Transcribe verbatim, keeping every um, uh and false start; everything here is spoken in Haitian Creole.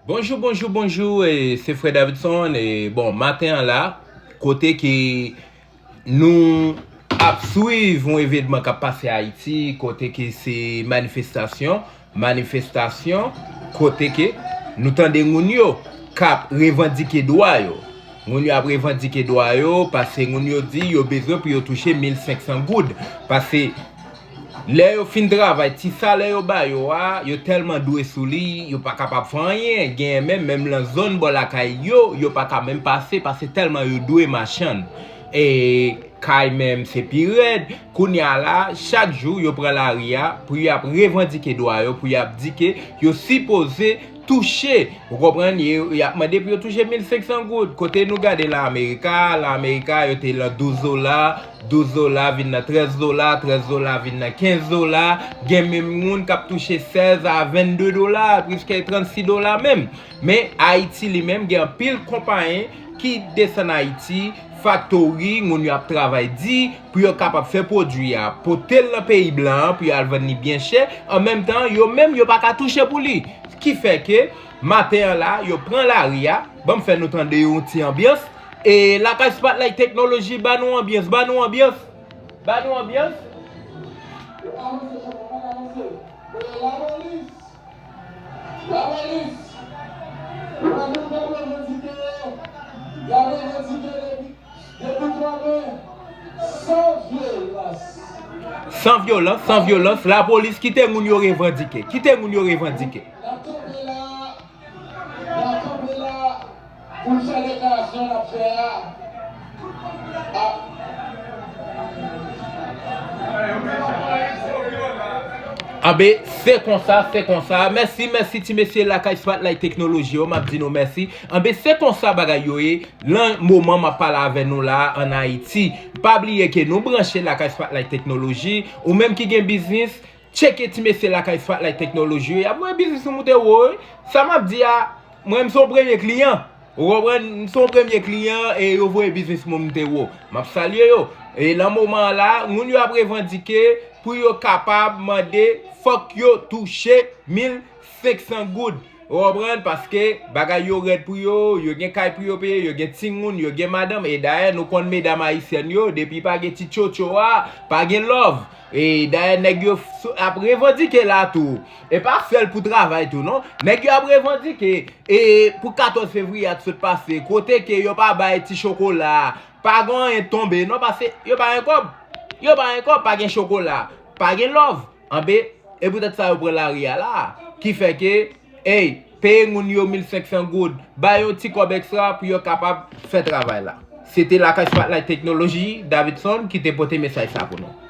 Bonjou, bonjou, bonjou, e, se frè Davidson, e, bon, maten an la, kote ke nou ap swiv yon evènman k ap pase Ayiti, kote ke se manifestasyon, manifestasyon, kote ke nou tande moun yo k ap revandike dwa yo. Moun yo ap revandike dwa yo, paske moun yo di yo bezwen pou yo touche mil senk san goud. Paske lè yo fin travay, ti salè yo ba yo a, yo tèlman dwe sou li, yo pa kapab fè anyen. Genyen menm, menm nan zòn bò lakay yo, yo pa ka menm pase, paske tèlman yo dwe machann. E kay menm, se pi rèd. Kounye a la, chak jou, yo pran lari a, pou y ap revandike dwa yo, pou y ap di ke yo sipoze touche, ou konprann, y, y ap mande pou yo touche mil senk san goud. Kote nou gade la Amerika, la Amerika, yo te lan douz dola, douz dola vin nan trèz dola, trèz dola vin nan kenz dola, gen menm moun k ap touche sèz a vennde dola, pliske trannsis dola menm. Men Ayiti li menm gen anpil konpayi ki desann Ayiti, faktori, moun yo ap travay di pou yo kapab fè pwodui a, pote l nan peyi blan an pou yo al vann li byen chè, an menm tan, yo menm yo pa ka touche pou li. Ki fè ke maten an la, yo pran lari a, ban m fè nou tande yon ti anbyans. E lakay Spotlight Teknoloji, ba nou anbyans, ba nou anbyans, ba nou anbyans. Lapolis! Lapolis! Yo pa menm pap revandike yo. Y ap revandike depi, depi twa me, san vyolans. San vyolans, san vyolans. Lapolis, kite moun yo revandike. Kite moun yo revandike. N ap kanpe la. N ap kanpe la. Pou n fè deklarasyon n ap fè a. Anben, se konsa, se konsa. Mèsi, mèsi ti mesye lakay Spotlight Teknoloji yo, m ap di nou mèsi. Anben, se konsa bagay yo ye. Lan moman m ap pale avè nou la an Ayiti. Pa bliye ke nou branche lakay Spotlight Teknoloji. Ou menm ki gen biznis, tcheke ti mesye lakay Spotlight Teknoloji yo. Y ap voye biznis nou moute wo, wi. Sa m ap di a, mwen, m se yon premye kliyan. Ou konprann? M se yon premye kliyan e yo voye biznis mwen moute wo. M ap salye yo. E lan moman an la, moun yo ap revandike pou yo kapab mande fòk yo touche mil senk san goud. Ou konprann? Paske bagay yo rèd pou yo, yo gen kay pou yo peye, yo gen timoun, yo gen madanm. E dayè, nou konn medam ayisyèn yo, depi pa gen ti tchotcho a, pa gen love. E dayè, nèg yo sou, ap revandike la tou. E pa sèl pou travay tou, non. Nèg yo ap revandike, e pou katòz fevriye a t sot pase, kote ke yo pa bay ti chokola, pa gen anyen tonbe, non, paske yo pa gen kòb. Yo pa gen kòb, pa gen chokola, pa gen love. Anben, e poutèt sa yo pran lari a la. Ki fè ke, ey, peye moun yo mil senk san goud, ba yo ti kòb ekstra pou yo kapab fè travay la. Se te lakay Spotlight Teknoloji, Davidson, ki te pote mesaj sa pou nou.